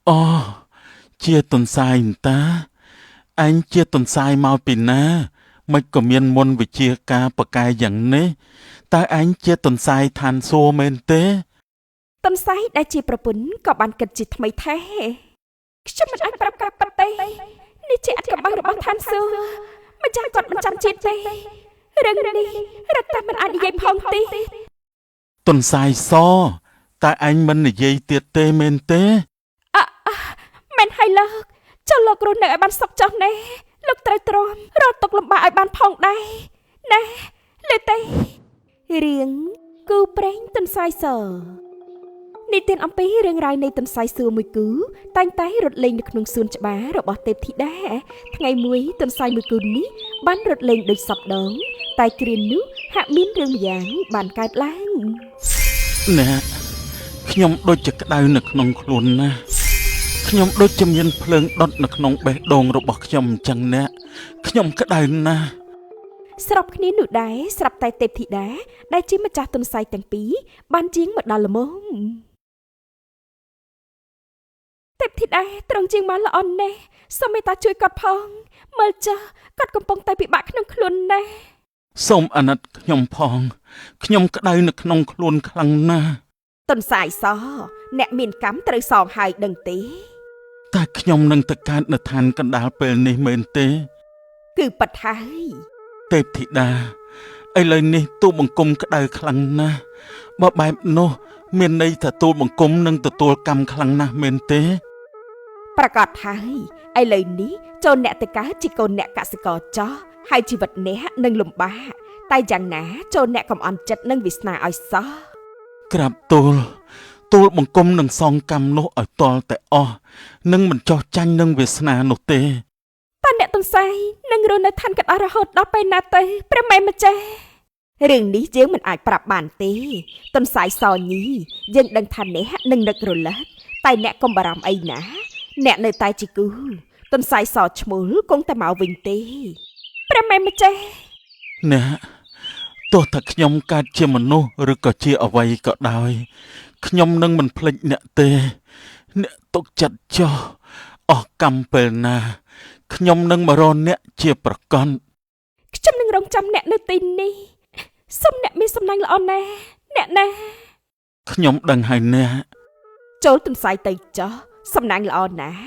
អូជាទន្សាយអន្តាឯងជាទន្សាយមកពីណាមិនក៏មានមុនវិជាការប្រកែយ៉ាងនេះតើឯងជាទន្សាយឋានសួគ៌មែនទេទន្សាយដែលជាប្រពន្ធក៏បានគិតជាថ្មីថាខ្ញុំមិនអាចប្រាប់ការពិតទេនេះជាអត្តកំបាំងរបស់ឋានសួគ៌ម្ចាស់គាត់មិនចាំជាតិទេរឿងនេះរឹតតែមិនអាចនិយាយផងទេទន្សាយសតើឯងមិននិយាយទៀតទេមែនទេអមែនហើយលោកចុះលោករស់នៅឲ្យបានសុខចុះណែលោកត្រូវទ្រាំរត់ទុកលំបាកឲ្យបានផងដែរណែលើទេរឿងគូប្រេងទន្សាយសនិទានអំពីរឿងរ៉ាវនៃទន្សាយសួរមួយគូតែងតែរត់លេងនៅក្នុងសួនច្បាររបស់ទេពធីតាថ្ងៃមួយទន្សាយមួយគូនេះបានរត់លេងដូចសពដងតែគ្រានោះហាក់មានរឿងម្យ៉ាងបានកើតឡើងណែខ្ញុំដូចជាក្តៅនៅក្នុងខ្លួនណាខ្ញុំដូចជាមានភ្លើងដុតនៅក្នុងបេះដូងរបស់ខ្ញុំអញ្ចឹងណាខ្ញុំក្តៅណាស់ស្របគ្នានោះដែរស្រាប់តែទេពធីតាដែលជាម្ចាស់ទន្សាយទាំងពីរបានជាងមកដល់ល្មមទេពធីតាត្រង់ជាងមកល្អណាស់សូមមេត្តាជួយគាត់ផងមើលចាស់គាត់កំពុងតែពិបាកក្នុងខ្លួនណាស់សូមអាណិតខ្ញុំផងខ្ញុំក្តៅនៅក្នុងខ្លួនខ្លាំងណាស់ទន្សាយសអ្នកមានកម្មត្រូវសងហើយដឹងទេតែខ្ញុំនឹងទៅកើតនៅឋានកណ្ដាលពេលនេះមែនទេគឺប៉ិតហើយទេពធីតាឥឡូវនេះទូបង្គំក្តៅខ្លាំងណាស់បើបែបនោះមានន័យថាទូបង្គំនឹងទទួលកម្មខ្លាំងណាស់មែនទេប្រកាសហើយឥឡូវនេះចូលអ្នកទៅកើតជាកូនអ្នកកសិករចោះហើយជីវិតអ្នកនឹងលំបាកតែយ៉ាងណាចូលអ្នកកុំអន់ចិត្តនឹងវាសនាឲ្យសោះក្រាបទូលបង្គំនឹងសងកម្មនោះឲ្យតល់តែអស់នឹងមិនចោះចាញ់នឹងវាសនានោះទេតើអ្នកទន្សាយនឹងរស់នៅឋានកណ្ដាលរហូតដល់ពេលណាទៅព្រះមេម្ចាស់រឿងនេះយើងមិនអាចប្រាប់បានទេទន្សាយសញីយើងដឹងថាអ្នកនឹងនឹករលឹកតែអ្នកកុំបារម្ភអីណាអ្នកនៅតែជាគូទន្សាយសឈ្មោះគង់តែមកវិញទេព្រះមេម្ចាស់អ្នកទោះថាខ្ញុំកើតជាមនុស្សឬក៏ជាអ្វីក៏ដោយខ្ញុំនឹងមិនភ្លេចអ្នកទេអ្នកទុកចិត្តចុះអស់កម្មពេលណាខ្ញុំនឹងមករកអ្នកជាប្រកបខ្ញុំនឹងរងចាំអ្នកនៅទីនេះសូមអ្នកមានសំណាងល្អណាស់អ្នកណាខ្ញុំដឹងហើយអ្នកចូលទន្សាយទៅចុះសំណាងល្អណាស់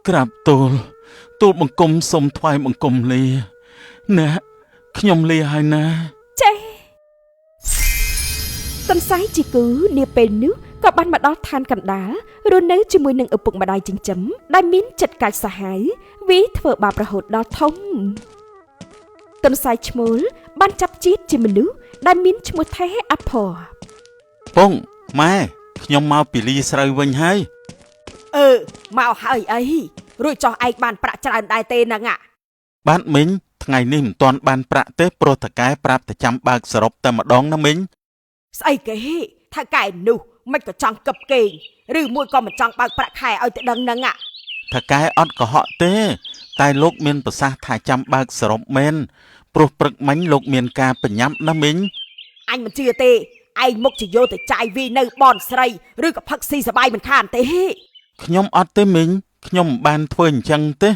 ក្រាបទូលបង្គំសូមថ្វាយបង្គំលាអ្នកខ្ញុំលាហើយណាចេះទន្សាយជាគូនាពេលនោះក៏បានមកដល់ឋានកណ្ដាលរស់នៅជាមួយនឹងឪពុកម្ដាយចិញ្ចឹមដែលមានចិត្តកាចសាហាវវាធ្វើបាបរហូតដល់ធំទន្សាយឈ្មោលបានចាប់ជាតិជាមនុស្សដែលមានឈ្មោះថេអភ័ពងម៉ែខ្ញុំមកពីលីស្រូវវិញហើយមកហើយអីរួចចោះឯងបានប្រាក់ច្រើនដែរទេហ្នឹងបាទមីងថ្ងៃនេះមិនទាន់បានប្រាក់ទេព្រោះតកែប្រាប់តែចាំបើកសរុបតែម្ដងណាមីងស្អីគេថៅកែនោះមិនក៏ចង់កឹបគេងឬមួយក៏មិនចង់បើកប្រាក់ខែឲ្យទៅដឹងហ្នឹងថៅកែអត់កុហកទេតែលោកមានប្រសាសន៍ថាចាំបើកសរុបមែនព្រោះព្រឹកមិញលោកមានការបញ្ញាប់ណាមីងអញមិនជឿទេឯងមុខជាយកទៅចាយវីនៅបនស្រីឬក៏ផឹកស៊ីសបាយមិនខានទេខ្ញុំអត់ទេមីងខ្ញុំមិនបានធ្វើអញ្ចឹងទេ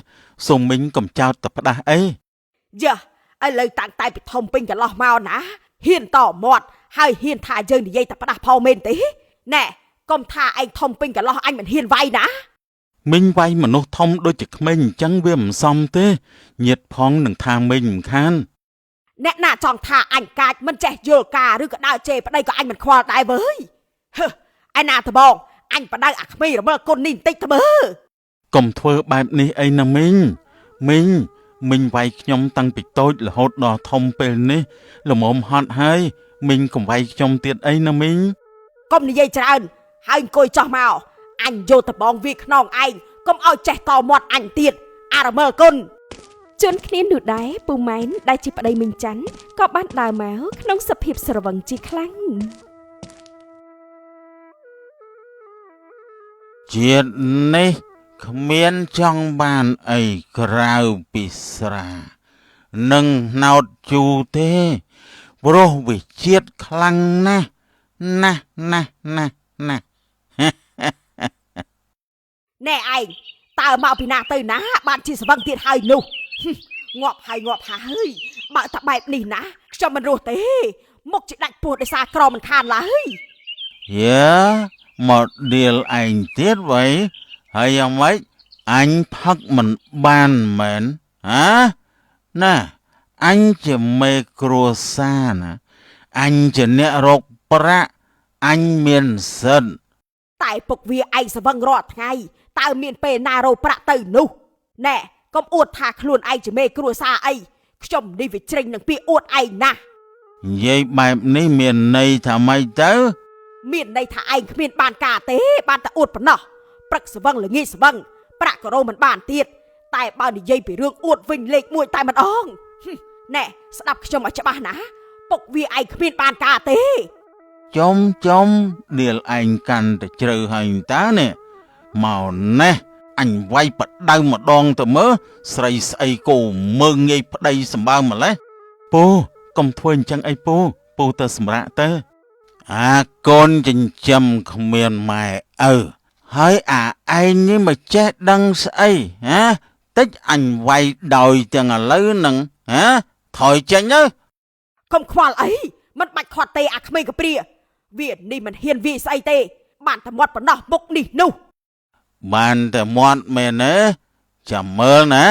សូមមីងកុំចោទតែផ្ដាស់អីយ៉ាឥឡូវតាំងតែពីធំពេញកន្លោះមកណាហ៊ានតមាត់ហើយហ៊ានថាយើងនិយាយតែផ្ដាស់ផងមែនទេណែកុំថាឯងធំពេញកន្លោះអញមិនហ៊ានវាយណាមីងវាយមនុស្សធំដូចជាក្មេងអញ្ចឹងវាមិនសមទេញាតផងនឹងថាមីងមិនខានអ្នកណាចង់ថាអញកាចមិនចេះយល់ការឬក៏ដើរជេរប្តីក៏អញមិនខ្វល់ដែរវើយហឺឯណាត្បងអញបដៅអាក្មេងរមើលគុណនេះបន្តិចទៅមើលកុំធ្វើបែបនេះអីណាមីងមីងវាយខ្ញុំតាំងពីតូចរហូតដល់ធំពេលនេះល្មមហត់ហើយមីងកុំវាយខ្ញុំទៀតអីណាមីងកុំនិយាយច្រើនហើយអង្គុយចោះមកអញយកត្បងវាខ្នងឯងកុំឲ្យចេះតមាត់អញទៀតអារមើលគុណជួនគ្នានោះដែរពូម៉ែនដែលជាប្តីមីងច័ន្ទក៏បានដើរមកក្នុងសភាពស្រវឹងជាខ្លាំង ជាតិនេះគ្មានចង់បានអីក្រៅពីស្រានិងណោតជូរទេព្រោះវាជាតិខ្លាំងណាស់ណាស់ណាស់ណាស់ណាស់ ណែឯងតើមកពីណាទៅណាបានជាស្វឹងទៀតហើយនោះងាប់ហើយងាប់ហើយបើតែបែបនេះណាខ្ញុំមិនរស់ទេមុខជាដាច់ពោះដោយសារក្រមិនខានឡើយ យាមកដៀលឯងទៀតវ៉ៃហើយយ៉ាងម៉េចអញផឹកមិនបានមែនហ៎ណាអញជាមេគ្រួសារណាអញជាអ្នករកប្រាក់អញមានសិទ្ធិ តែពុកវាឯងស្វឹងរាល់ថ្ងៃតើមានពេលណារកប្រាក់ទៅនោះណែកុំអួតថាខ្លួនឯងជាមេគ្រួសារអីខ្ញុំនេះវាជ្រិញនឹងពាក្យអួតឯងណាស់ និយាយបែបនេះមានន័យថាម៉េចទៅ មានន័យថាឯងគ្មានបានការទេបានតែអួតប៉ុណ្ណោះព្រឹកស្វឹងល្ងាចស្វឹងប្រាក់ក៏រកមិនបានទៀតតែបើនិយាយពីរឿងអួតវិញលេខមួយតែម្ដងណែស្ដាប់ខ្ញុំឲ្យច្បាស់ណាពុកវាឯងគ្មានបានការទេ ចំចំដៀលឯងកាន់តែជ្រៅហើយតើនេះមកណេះអញវាយបដៅម្ដងទៅមើលស្រីស្អីគោមើងងាយប្តីសម្បើម្លេះពូកុំធ្វើអញ្ចឹងអីពូពូទៅសម្រាកទៅអាកូនចិញ្ចឹមគ្មានម៉ែឪហើយអាឯងនេះមកចេះដឹងស្អីហ៎តិចអញវាយដោយទាំងឥឡូវហ្នឹងហ៎ថយចេញទៅ កុំខ្វល់អីមិនបាច់ខាត់ទេអាក្មេងកព្រាវានេះមិនហ៊ានវាយស្អីទេបានតែមាត់ប៉ុណ្ណោះមុខនេះនោះ បានតែមាត់មែនទេចាំមើលណា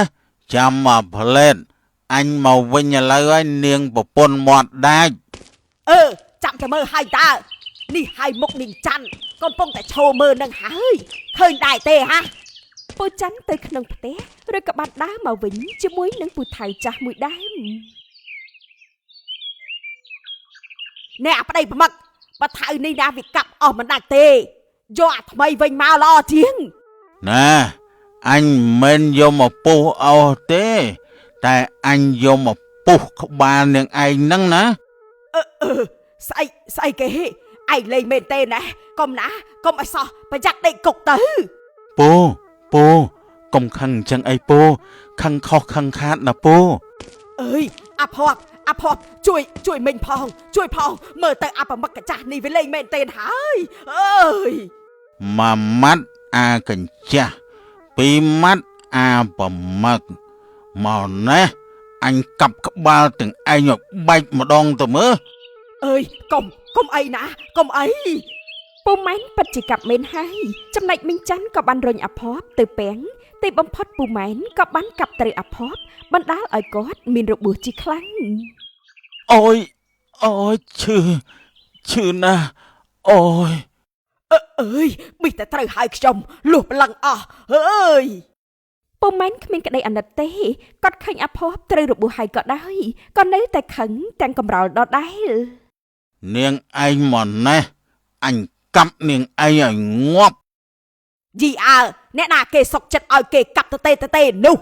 ចាំមកផ្លេតអញមកវិញឥឡូវហើយនាងប្រពន្ធមាត់ដាច់ អឺចាំតែមើលហើយតើនេះហើយមុខនាងច័ន្ទកំពុងតែឈោមើលនឹងហើយឃើញដែរទេហ่ะ ពូច័ន្ទទៅក្នុងផ្ទះឬក៏បានដើរមកវិញជាមួយនឹងពូថៅចាស់មួយដើម អ្នកអាប្តីប្រមឹកបើថៅនេះណាវាកាប់អស់មិនដាច់ទេយកអាថ្មីវិញមកល្អជាង ណាអញមិនយកមកពុះអស់ទេតែអញយកមកពុះក្បាលនាងឯងហ្នឹងណា អឺអឺស្អីស្អីគេឯងលេងមែនទេណាកុំណាកុំឲ្យសោះប្រយ័ត្នដេកគុកទៅ ពូពូកុំខឹងអញ្ចឹងអីពូខឹងខុសខឹងខាតណាពូ អើយអាភ័ព្វអាភ័ព្វជួយជួយមិញផងជួយផងមើលទៅអាប្រមឹកកាចាស់នេះវាលេងមែនទេហើយអើយ មួយម៉ាត់អាកញ្ចាស់ពីរម៉ាត់អាប្រមឹកមកណេះអញកាប់ក្បាលទាំងឯងឲ្យបែកម្ដងទៅមើល អើយកុំកុំអីណាកុំអី ពូម៉ែនពិតជាកាប់មែនហើយចំណែកមីងច័ន្ទក៏បានរុញអាភ័ព្វទៅពាំងទីបំផុតពូម៉ែនក៏បានកាប់ត្រូវអាភ័ព្វបណ្ដាលឲ្យគាត់មានរបួសជាខ្លាំង អូយអូយឈឺឈឺណាស់អូយ អឺអើយប៊ីតែត្រូវហើយខ្ញុំលុះប្លឹងអស់អើយ ពូម៉ែនគ្មានក្តីអាណិតទេគាត់ឃើញអាភ័ព្វត្រូវរបួសហើយក៏ដោយក៏នៅតែខឹងទាំងកំរោលដដែល នាងឯងមកណេះអញកាប់នាងឯងឲ្យងាប់ យីអើអ្នកណាគេសុកចិត្តឲ្យគេកាប់ទៅទេទៅទេនោះ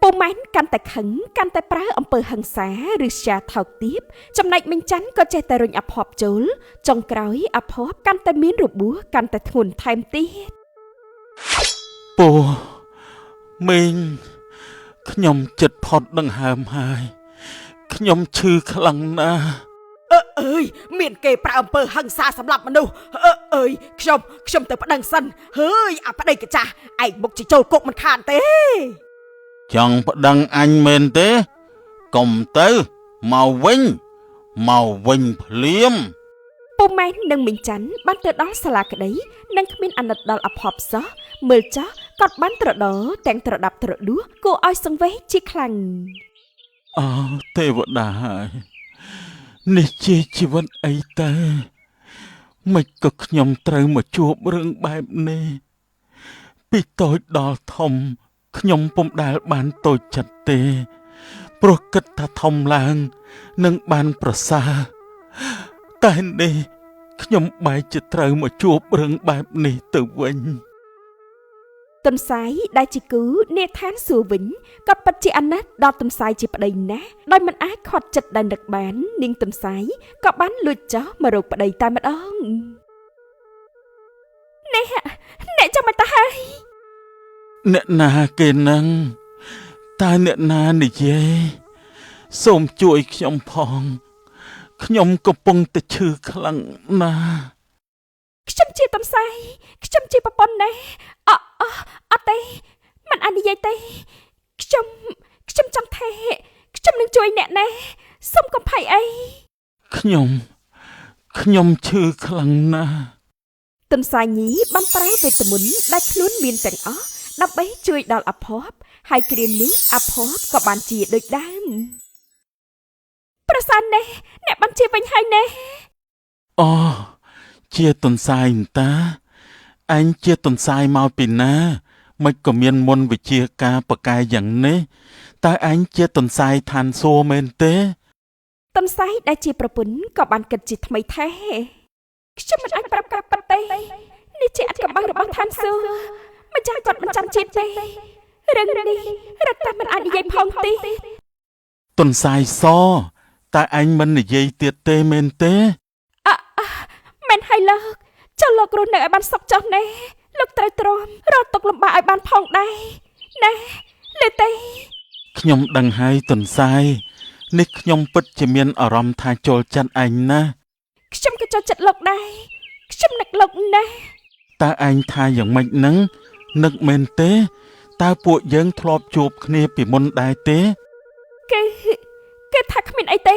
ពូម៉ែនកាន់តែខឹងកាន់តែប្រើអំពើហិង្សាឬស្យាថោកទាបចំណែកមីងច័ន្ទក៏ចេះតែរុញអាភ័ព្វចូលចុងក្រោយអាភ័ព្វកាន់តែមានរបួសកាន់តែធ្ងន់ថែមទៀត ពូមីងខ្ញុំចិត្តផុតដង្ហើមហើយខ្ញុំឈឺខ្លាំងណាស់ អឺអើយមានគេប្រើអំពើហិង្សាសម្រាប់មនុស្សអឺអើយខ្ញុំខ្ញុំទៅប្តឹងសិនហើយអាប្តីកាចាស់ឯងមុខជាចូលគុកមិនខានទេ ចង់ប្តឹងអញមែនទេកុំទៅមកវិញមកវិញភ្លាម ពូម៉ែននិងមីងច័ន្ទបានទៅដល់សាលាក្តីនិងគ្មានអាណិតដល់អភ័ព្វសោះមើលចោះគាត់បានត្រដរទាំងត្រដាប់ត្រដួសគួរឲ្យសង្វេគជាខ្លាំង អោទេវតាហើយនេះជាជីវិតអីតើមិនក៏ខ្ញុំត្រូវមកជួបរឿងបែបនេះពីតូចដល់ធំខ្ញុំពុំដែលបានតូចចិត្តទេព្រោះគិតថាធំឡើងនឹងបានប្រសើរតែនេះខ្ញុំបែរជាត្រូវមកជួបរឿងបែបនេះទៅវិញ ទុនសាយដែលជាគូនាឋានសួគ៌វិញក៏ពិតជាអាណិតដល់ទុនសាយជាប្តីណាស់ដោយមិនអាចខាត់ចិត្តដែលនឹកបាននាងទុនសាយក៏បានលួចចោះមករកប្តីតែម្ដងនេះអ្នកចាំមិនទៅហើយ អ្នកណាគេនឹងតើអ្នកណានិយាយសូមជួយខ្ញុំផងខ្ញុំកំពុងតែឈឺខ្លាំងណាស់ ខ្ញុំជាទុនសាយខ្ញុំជាប្រពន្ធណាស់អអ ទេខ្ញុំខ្ញុំចង់ថេខ្ញុំនឹងជួយអ្នកណាសូមកុំភ័យអី ខ្ញុំខ្ញុំឈឺខ្លាំងណាស់ ទន្សាយញីបានប្រើវេទមន្តដែលខ្លួនមានទាំងអស់ដើម្បីជួយដល់អភ័ព្វហើយគ្រានោះអភ័ព្វក៏បានជាដូចដើមប្រសិនណេះអ្នកបានជាវិញហើយណេះ អូជាទន្សាយអន្តាឯងជាទន្សាយមកពីណាមិនក៏មានមុនវិជាការប្រកែយ៉ាងនេះតើឯងជាទន្សាយឋានសួគ៌មែនទេ ទន្សាយដែលជាប្រពន្ធក៏បានគិតជាថ្មីថាខ្ញុំមិនអាចប្រាប់ការពិតទេនេះជាអត្តកំបាំងរបស់ឋានសួគ៌ម្ចាស់គាត់មិនចាំជាតិទេរឿងនេះរត់តែមិនអាចនិយាយផងទេ ទន្សាយសតើឯងមិននិយាយទៀតទេមែនទេ អអមែនហើយលោកចុះលោករស់នៅឲ្យបានសុខចុះណែលោកត្រូវទ្រាំរត់ទុកលំបាកឲ្យបានផងដែរណែលើទេ ខ្ញុំដឹងហើយទន្សាយនេះខ្ញុំពិតជាមានអារម្មណ៍ថាចូលចិត្តឯងណាស់ ខ្ញុំក៏ចូលចិត្តលោកដែរខ្ញុំនឹកលោកណាស់ តើឯងថាយ៉ាងម៉េចនឹងនឹកមែនទេតើពួកយើងធ្លាប់ជួបគ្នាពីមុនដែរទេ គឺគឺថាគ្មានអីទេ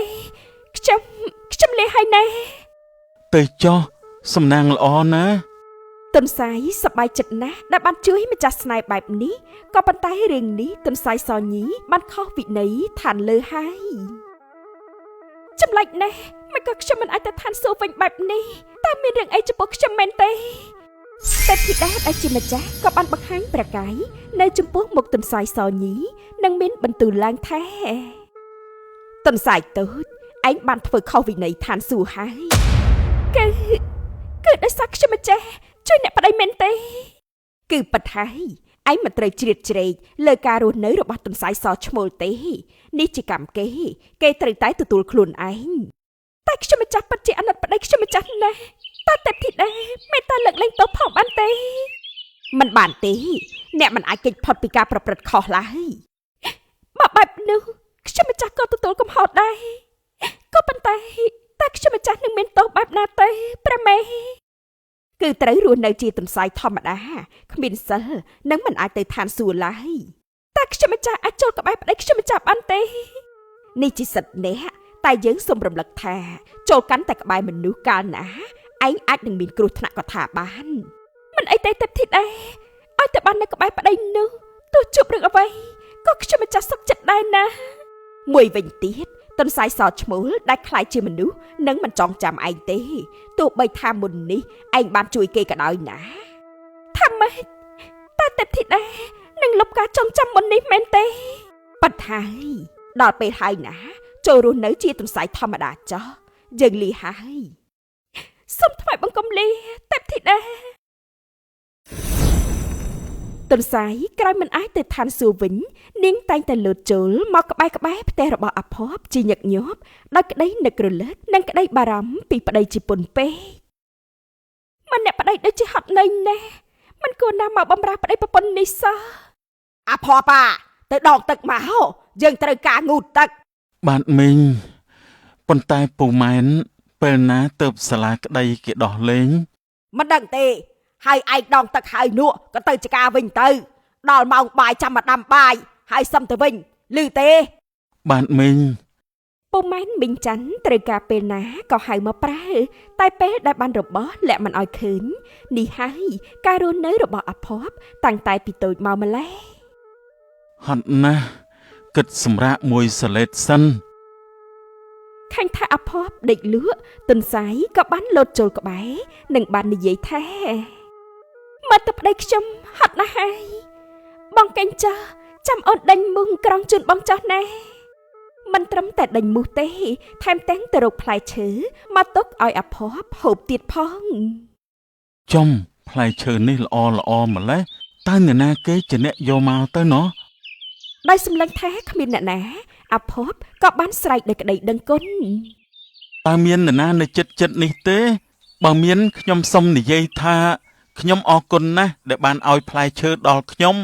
ខ្ញុំខ្ញុំលាហើយណែ ទៅចុះសំណាងល្អណាស់ ទន្សាយសប្បាយចិត្តណាស់ដែលបានជួយម្ចាស់ស្នេហ៍បែបនេះក៏ប៉ុន្តែរឿងនេះទន្សាយសញីបានខុសវិន័យឋានលើហើយចម្លែកណាស់មិនក៏ខ្ញុំមិនអាចទៅឋានសួគ៌វិញបែបនេះតើមានរឿងអីចំពោះខ្ញុំមែនទេតែធីតាដែលជាម្ចាស់ក៏បានបង្ហាញព្រះកាយនៅចំពោះមុខទន្សាយសញីនិងមានបន្ទូលឡើងថាទន្សាយតូចឯងបានធ្វើខុសវិន័យឋានសួគ៌ហើយគឺគឺដោយសារខ្ញុំម្ចាស់ជួយអ្នកប្តីមែនទេគឺប៉ិតហើយឯងមិនត្រូវជ្រៀតជ្រែកលើការរស់នៅរបស់ទន្សាយសឈ្មោលទេនេះជាកម្មគេគេត្រូវតែទទួលខ្លួនឯងតែខ្ញុំម្ចាស់ពិតជាអាណិតប្តីខ្ញុំម្ចាស់ណាស់តើទេពធីតាមេត្តាលើកលែងទោសផងបានទេមិនបានទេអ្នកមិនអាចគេចផុតពីការប្រព្រឹត្តខុសឡើយបើបែបនោះខ្ញុំម្ចាស់ក៏ទទួលកំហុសដែរក៏ប៉ុន្តែតើខ្ញុំម្ចាស់នឹងមានទោសបែបណាទេព្រះមេគឺត្រូវរស់នៅជាទន្សាយធម្មតាគ្មានសិលនិងមិនអាចទៅឋានសួគ៌ឡើយតើខ្ញុំម្ចាស់អាចចូលក្បែរប្តីខ្ញុំម្ចាស់បានទេនេះជាសិទ្ធិអ្នកតែយើងសូមរំលឹកថាចូលកាន់តែក្បែរមនុស្សកាលណាឯងអាចនឹងមានគ្រោះថ្នាក់ក៏ថាបានមិនអីទេទេពធីតាឲ្យតែបាននៅក្បែរប្តីនោះទោះជួបរឿងអ្វីក៏ខ្ញុំម្ចាស់សុខចិត្តដែរណាមួយវិញទៀតទន្សាយសឈ្មោលដែលខ្លាយជាមនុស្សនឹងមិនចងចាំឯងទេទោះបីថាមុននេះឯងបានជួយគេក៏ដោយណាថាម៉េចតើទេពធីតានឹងលុបការចងចាំមុននេះមែនទេប៉ិតហើយដល់ពេលហើយណាចូលរស់នៅជាទន្សាយធម្មតាចោះយើងលីហើយសូមថ្វាយបង្គំលាទេពធីតាទន្សាយក្រោយមិនអាចទៅឋានសួគ៌វិញនាងតែងតែលោតចូលមកក្បែរផ្ទះរបស់អភ័ព្វជាញឹកញាប់ដោយក្តីនឹករលឹកនិងក្តីបារម្ភពីប្តីជាពុនពេកមិនអ្នកប្តីដូចជាហត់នឿយណាស់មិនគួរណាមកបំរើប្តីប្រពន្ធនេះសោះ អភ័ព្វអាទៅដងទឹកមកយើងត្រូវការងូតទឹក បាទមីងប៉ុន្តែពូម៉ែនពេលណាទៅសាលាក្តីគេដោះលែង មិនដឹងទេហើយឯងដងទឹកហើយនោះក៏ទៅចការវិញទៅដល់ម៉ោងបាយចាំមកដាំបាយហើយសឹមទៅវិញឮទេ បាទមីង ពូម៉ែនមីងច័ន្ទត្រូវការពេលណាក៏ហៅមកប្រើតែពេលដែលបានរបស់លាក់មិនឲ្យឃើញនេះហើយការរស់នៅរបស់អភ័ព្វតាំងតែពីតូចមកម្ល៉េះ ហត់ណាស់គិតសម្រាប់មួយសលេតសិន ខាញ់ថាអភ័ព្វដេកលក់ទន្សាយក៏បានលោតចូលក្បែរនិងបាននិយាយថាមកទៅប្តីខ្ញុំហត់ណាស់ហើយបងកេងចាស់ចាំអូនដេញមូសក្រងជូនបងចាស់ណែមិនត្រឹមតែដេញមូសទេថែមទាំងទៅរកផ្លែឈើមកទុកឲ្យអភ័ព្វហូបទៀតផង ចំផ្លែឈើនេះល្អល្អម្ល៉េះតើអ្នកណាគេជាអ្នកយកមកទៅណោះ ដោយសម្លឹងថាគ្មានអ្នកណាអភ័ព្វក៏បានស្រែកដោយក្តីដឹងគុណ តើមានអ្នកណានៅចិត្តចិត្តនេះទេបើមានខ្ញុំសុំនិយាយថាខ្ញុំអរគុណណាស់ដែលបានឲ្យផ្លែឈើដល់ខ្ញុំ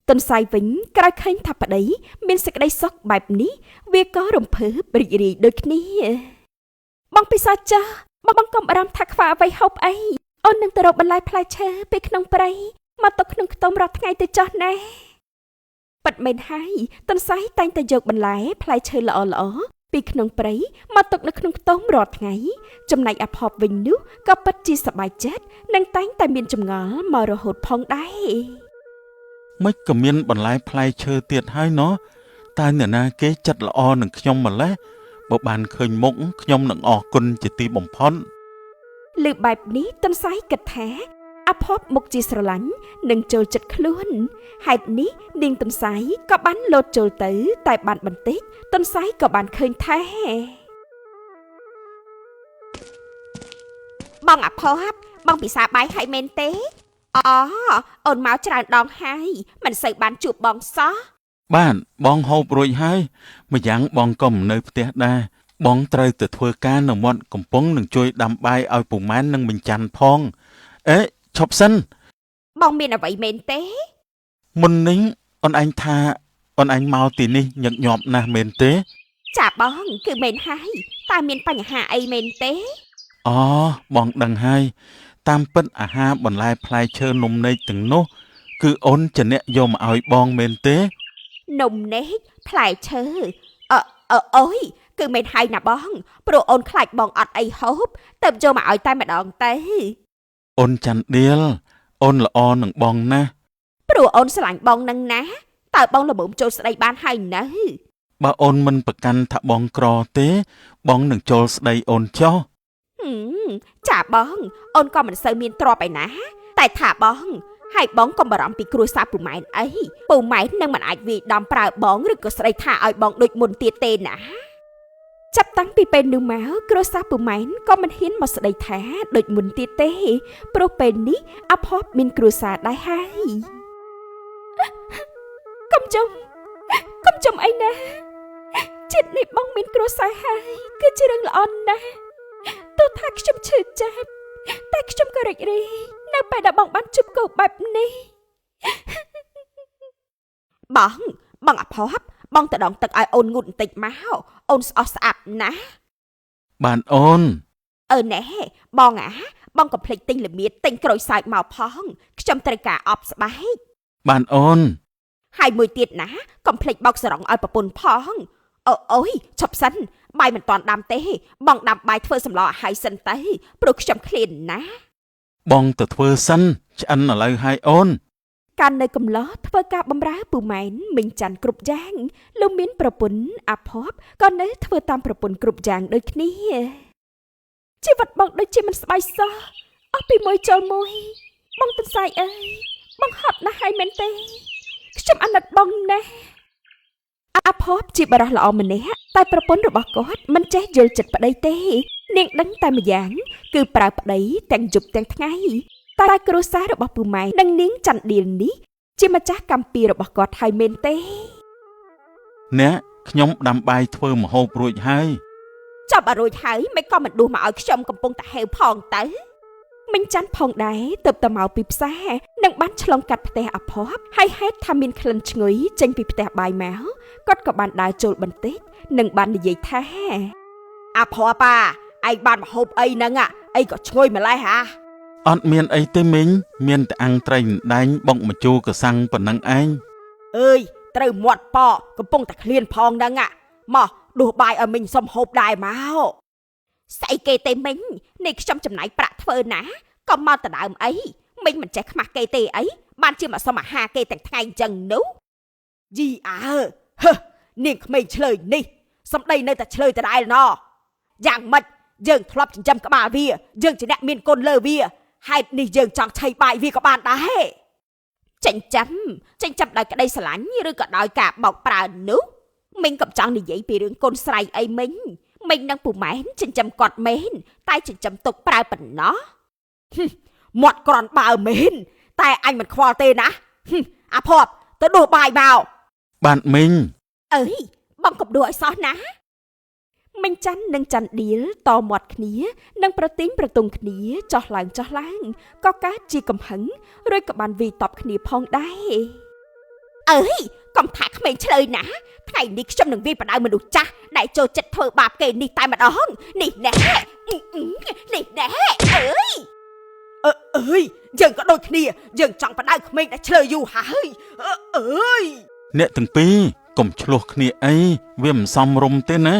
ទន្សាយវិញក្រោយឃើញថាប្តីមានសេចក្តីសុខបែបនេះវាក៏រំភើបរីករាយដូចគ្នាបងពិសាចាស់បងកុំបារម្ភថាខ្វះអ្វីហូបអីអូននឹងទៅរកបន្លែផ្លែឈើពីក្នុងព្រៃមកទុកក្នុងខ្ទមរាល់ថ្ងៃទៅចោះណែ ពិតមែនហើយទន្សាយតែងតែយកបន្លែផ្លែឈើល្អៗពីក្នុងព្រៃមកទុកនៅក្នុងខ្ទមរាល់ថ្ងៃចំណែកអាភ័ព្វវិញនោះក៏ពិតជាសប្បាយចិត្តនិងតែងតែមានចម្ងល់មករហូតផងដែរ មិនក៏មានបន្លែផ្លែឈើទៀតហើយណោះតើអ្នកណាគេចិត្តល្អនឹងខ្ញុំម្ល៉េះបើបានឃើញមុខខ្ញុំនឹងអរគុណជាទីបំផុត លើបែបនេះទន្សាយគិតថាអាភ័ព្វមុខជាស្រឡាញ់និងចូលចិត្តខ្លួនហេតុនេះនាងទន្សាយក៏បានលោតចូលទៅតែបានបន្តិចទន្សាយក៏បានឃើញថា បងអាភ័ព្វបងពិសាបាយហើយមែនទេអូអូនមកច្រើនដងហើយមិនសូវបានជួបបងសោះ បាទបងហូបរួចហើយម្យ៉ាងបងក៏មិននៅផ្ទះដែរបងត្រូវទៅធ្វើការនៅមាត់កំពង់នឹងជួយដាំបាយឲ្យពូម៉ែននិងមិញច័ន្ទផងអេឈប់សិន បងមានអ្វីមែនទេ មុននេះអូនឯងថាអូនឯងមកទីនេះញឹកញាប់ណាស់មែនទេ ចាបងគឺមែនហើយតើមានបញ្ហាអីមែនទេ អូបងដឹងហើយតាមពិតអាហារបន្លែផ្លែឈើនំនែកទាំងនោះគឺអូនជាអ្នកយកមកឲ្យបងមែនទេ នំនែកផ្លែឈើអឺអឺអូយគឺមែនហើយណាបងព្រោះអូនខ្លាចបងអត់អីហូបទៅយកមកឲ្យតែម្ដងទៅ អូនច័ន្ទដៀលអូនល្អនឹងបងណាស់ ព្រោះអូនស្រឡាញ់បងនឹងណាតើបងល្មមចូលស្ដីបានហើយនៅ បើអូនមិនប្រកាន់ថាបងក្រទេ បងនឹងចូលស្ដីអូនចុះ ចាបងអូនក៏មិនសូវមានទ្រព្យឯណាតែថាបងហើយបងកុំបារម្ភពីគ្រួសារពូម៉ែនអីពូម៉ែននឹងមិនអាចវាយដំប្រើបងឬក៏ស្ដីថាឲ្យបងដូចមុនទៀតទេណា ចាប់តាំងពីពេលនោះមកគ្រួសារពូម៉ែនក៏មិនហ៊ានមកស្ដីថាដូចមុនទៀតទេព្រោះពេលនេះអាភ័ព្វមានគ្រួសារដែរហើយកុំជុំកុំជុំអីណាជាតិនេះបងមានគ្រួសារហើយគឺជារឿងល្អណាស់ទោះថាខ្ញុំឈឺចាប់តែខ្ញុំក៏រីករាយនៅពេលដែលបងបានជួបគូបែបនេះ បងបងអាភ័ព្វបងទៅដងទឹកឲ្យអូនងូតបន្តិចមកអូនស្អស់ស្អាប់ណាស់ បានអូន អឺណែបងអាបងកុំភ្លេចទិញល្មៀតទិញក្រូចសើចមកផងខ្ញុំត្រូវការអបស្បែក បានអូន ហើយមួយទៀតណាកុំភ្លេចបោកសរងឲ្យប្រពន្ធផងអូអូយឈប់សិនបាយមិនតាន់ដាំទេបងដាំបាយធ្វើសម្លឲ្យហើយសិនទៅព្រោះខ្ញុំឃ្លានណាស់ បងទៅធ្វើសិនឆ្អិនឥឡូវហើយអូន កាលនៅកំឡោះធ្វើការបម្រើពូម៉ែនមិញច័ន្ទគ្រប់យ៉ាងលោកមានប្រពន្ធអាភ័ព្វក៏នៅធ្វើតាមប្រពន្ធគ្រប់យ៉ាងដូចគ្នាជីវិតបងដូចជាមិនស្បាយសោះអស់ពីមួយចូលមួយបងទន្សាយអើយបងហត់ណាស់ហើយមែនទេខ្ញុំអាណិតបងណាស់អាភ័ព្វជាបុរសល្អម្នាក់តែប្រពន្ធរបស់គាត់មិនចេះយល់ចិត្តប្តីទេនាងដឹងតែម្យ៉ាងគឺប្រើប្តីទាំងយប់ទាំងថ្ងៃតែគ្រួសាររបស់ពូម៉ែនិងនាងច័ន្ទដៀលនេះជាម្ចាស់កម្មពីរបស់គាត់ហើយមែនទេ អ្នកខ្ញុំដាំបាយធ្វើម្ហូបរួចហើយ ចាប់ឲ្យរួចហើយមិនក៏មិនដួសមកឲ្យខ្ញុំកំពុងតែហេវផងទៅ មិញច័ន្ទផងដែរទើបតែមកពីផ្សារនិងបានឆ្លងកាត់ផ្ទះអាភ័ព្វហើយហេតុថាមានក្លិនឈ្ងុយចេញពីផ្ទះបាយមកគាត់ក៏បានដើរចូលបន្តិចនិងបាននិយាយថា អាភ័ព្វប៉ាឯងបានម្ហូបអីហ្នឹងអីក៏ឈ្ងុយម្ល៉េះហ่า អត់មានអីទេមីងមានតែអាំងត្រីដណ្ដែងបុកម្ជូរកសាំងប៉ុណ្ណឹងឯង អើយត្រូវមាត់ប៉កំពុងតែឃ្លានផងហ្នឹងមកដួសបាយឲ្យមីងសុំហូបដែរមក ស្អីគេទេមីងនេះខ្ញុំចំណាយប្រាក់ធ្វើណាក៏មកដដើមអីមីងមិនចេះខ្មាស់គេទេអីបានជាមកសុំអាហារគេទាំងថ្ងៃអញ្ចឹងនោះ យីអើហឺនាងក្មេងឆ្លើយនេះសម្ដីនៅតែឆ្លើយដដែលណយ៉ាងម៉េចយើងធ្លាប់ចិញ្ចឹមក្បាលវាយើងជាអ្នកមានគុណលើវាហេតុនេះយើងចង់ឆៃបាយវាក៏បានដែរ ចិញ្ចឹមចិញ្ចឹមដោយក្តីស្រឡាញ់ឬក៏ដោយការបោកប្រើនោះមីងក៏ចង់និយាយពីរឿងកូនស្រីអីមីងមីងនិងពូម៉ែនចិញ្ចឹមគាត់មែនតែចិញ្ចឹមទុកប្រើប៉ុណ្ណោះ មាត់ក្រន់បើមែនតែអញមិនខ្វល់ទេណាអាភ័ព្វទៅដួសបាយមក បានមីង អើយបងកុំដួសឲ្យសោះណា មិញច័ន្ទនិងច័ន្ទដៀលតមាត់គ្នានិងប្រទីងប្រទង់គ្នាចោះឡើងចោះឡើងក៏កើតជាកំហឹងរួចក៏បានវាយតបគ្នាផងដែរ អើយកុំថាក្មេងឆ្លើយណាថ្ងៃនេះខ្ញុំនឹងវាយបដៅមនុស្សចាស់ដែលចូលចិត្តធ្វើបាបគេនេះតែម្ដងនេះណែនេះណែអើយ អើយយើងក៏ដូចគ្នាយើងចង់បដៅក្មេងដែលឆ្លើយយូរហើយអើយ អ្នកទាំងពីរកុំឆ្លោះគ្នាអីវាមិនសមរម្យទេណា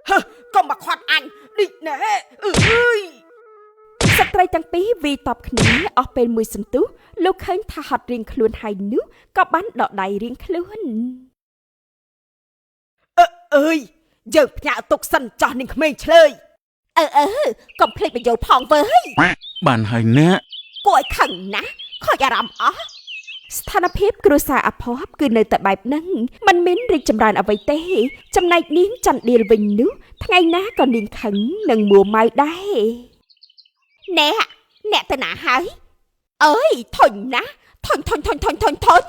ហឺកុំមកខាត់អញឌីកណែអើយ ស្ត្រីទាំងពីរវាយតបគ្នាអស់ពេលមួយសន្ទុះលោកឃើញថាហត់រៀងខ្លួនហើយនោះក៏បានដកដៃរៀងខ្លួន អឺអើយយើងផ្ញើទុកសិនចោះនឹងក្មេងឆ្លើយ អើកុំភ្លេចបញ្យល់ផងវើយ បានហើយអ្នក គួរឲ្យខឹងណាស់ខូចអារម្មណ៍អស់ ស្ថានភាពគ្រួសារអភ័ព្វគឺនៅតែបែបហ្នឹងមិនមានរីកចម្រើនអ្វីទេចំណែកនាងចន្ទដៀលវិញនោះថ្ងៃណាក៏នាងខឹងនិងមួម៉ៅដែរ ណែអ្នកទៅណាហើយអើយធុញណាស់ធុញធុញធុញធុញធុញធុញ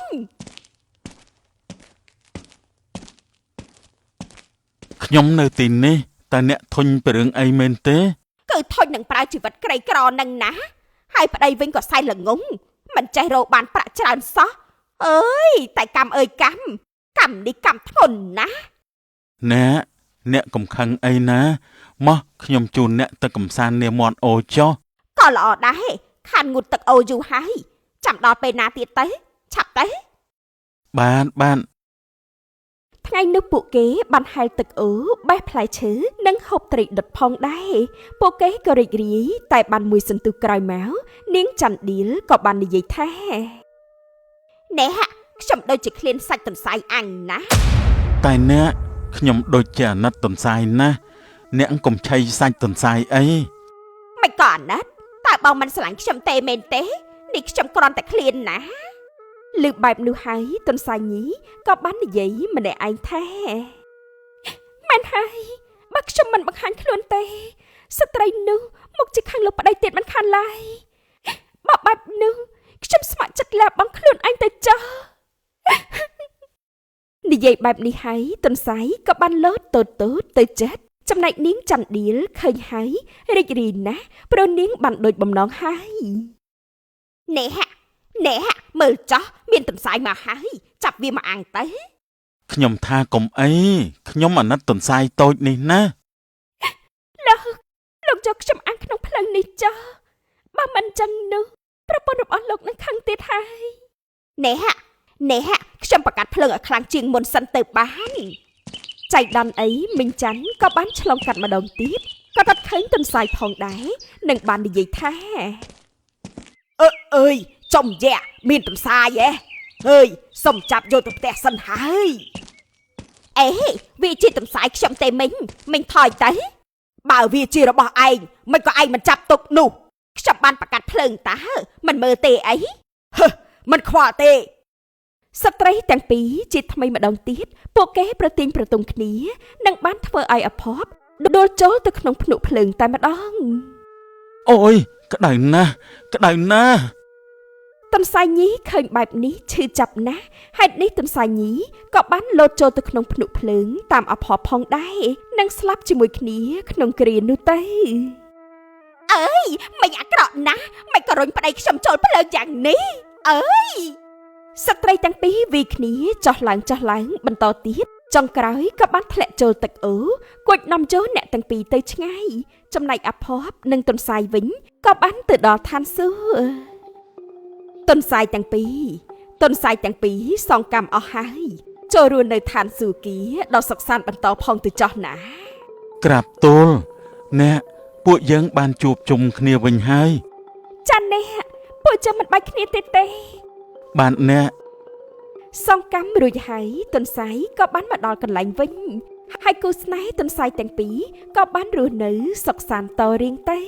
ខ្ញុំនៅទីនេះតើអ្នកធុញពីរឿងអីមែនទេ គឺធុញនឹងប្រើជីវិតក្រីក្រនឹងណាហើយប្តីវិញក៏សែនល្ងងមិនចេះរកបានប្រាក់ច្រើនសោះអើយតែកម្មអើយកម្មកម្មនេះកម្មធ្ងន់ណាស់ អ្នកអ្នកកុំខឹងអីណាមកខ្ញុំជូនអ្នកទៅកំសាន្តនាមាត់អូចុះ ក៏ល្អដែរខានងូតទឹកអូយូរហើយចាំដល់ពេលណាទៀតទៅឆាប់ទៅ បានបាន ថ្ងៃនោះពួកគេបានហែលទឹកអូបេះផ្លែឈើនិងហូបត្រីដុតផងដែរពួកគេក៏រីករាយតែបានមួយសន្ទុះក្រោយមកនាងចន្ទដៀលក៏បាននិយាយថា ណែខ្ញុំដូចជាឃ្លានសាច់ទន្សាយអញណា តែអ្នកខ្ញុំដូចជាអាណិតទន្សាយណាស់អ្នកកុំឆៃសាច់ទន្សាយអី មិនក៏អាណិតតើបងមិនស្រឡាញ់ខ្ញុំទេមែនទេនេះខ្ញុំគ្រាន់តែឃ្លានណា លើបែបនោះហើយទន្សាយញីក៏បាននិយាយម្នាក់ឯងថាមែនហើយបើខ្ញុំមិនបង្ហាញខ្លួនទេស្ត្រីនោះមកជាខាងលោកប្តីទៀតមិនខានឡើយបើបែបនោះខ្ញុំស្ម័គ្រចិត្តលះបង់ខ្លួនឯងទៅចោះនិយាយបែបនេះហើយទន្សាយក៏បានលោតតូតតូតទៅចិត្តចំណែកនាងចន្ទដៀលឃើញហើយរីករាយណាស់ព្រោះនាងបានដូចបំណងហើយ ណែណែមើលចោះមានទន្សាយមកហើយចាប់វាមកអាំងទៅ ខ្ញុំថាកុំអីខ្ញុំអាណិតទន្សាយតូចនេះណា លោកយកខ្ញុំអាំងក្នុងផ្លូវនេះចោះបើមិនចឹងនោះប្រពន្ធរបស់លោកនឹងខឹងទៀតហើយ ណែណែខ្ញុំប្រកាសភ្លើងឲ្យខ្លាំងជាងមុនសិនទៅបាន ចៃដន្យអីមីងច័ន្ទក៏បានឆ្លងកាត់ម្ដងទៀតក៏រត់ឃើញទន្សាយផងដែរនិងបាននិយាយថា អើអើយចំយៈមានទន្សាយហ៎អើយសុំចាប់យកទៅផ្ទះសិនហើយ អេវាជាទន្សាយខ្ញុំទេមីងមីងថយទៅ បើវាជារបស់ឯងមិនក៏ឯងមិនចាប់ទុកនោះ ខ្ញុំបានប្រកាសភ្លើងតើមិនមើលទេអី ហឺមិនខ្វល់ទេ ស្ត្រីទាំងពីរជាថ្មីម្ដងទៀតពួកគេប្រទាញប្រទង់គ្នានិងបានធ្វើឲ្យអភ័ព្វដួលចូលទៅក្នុងភ្នក់ភ្លើងតែម្ដង អូយក្តៅណាស់ក្តៅណាស់ ទន្សាយញីឃើញបែបនេះឈឺចាប់ណាស់ហេតុនេះទន្សាយញីក៏បានលោតចូលទៅក្នុងភ្នក់ភ្លើងតាមអភ័ព្វផងដែរនិងស្លាប់ជាមួយគ្នាក្នុងគ្រានោះទៅ អើយមីងអាក្រក់ណាស់មិនក៏រុញប្តីខ្ញុំចូលភ្លើងយ៉ាងនេះអើយ ស្ត្រីទាំងពីរវាយគ្នាចោះឡើងចោះឡើងបន្តទៀតចុងក្រោយក៏បានធ្លាក់ចូលទឹកអូគួចនាំចូលអ្នកទាំងពីរទៅឆ្ងាយចំណែកអភ័ព្វនិងទន្សាយវិញក៏បានទៅដល់ឋានសួគ៌ទន្សាយទាំងពីរទន្សាយទាំងពីរសងកម្មអស់ហើយចូលរួមនៅឋានសួគ៌ដ៏សុខសាន្តបន្តផងទៅចោះណា ក្រាបទូលអ្នកពួកយើងបានជួបជុំគ្នាវិញហើយ ចាអ្នកពួកចាំមិនបាច់គ្នាទេទេ បានអ្នក សងកម្មរួចហើយទន្សាយក៏បានមកដល់កន្លែងវិញហើយគូស្នេហ៍ទន្សាយទាំងពីរក៏បានរស់នៅសុខសាន្តតរៀងទៅ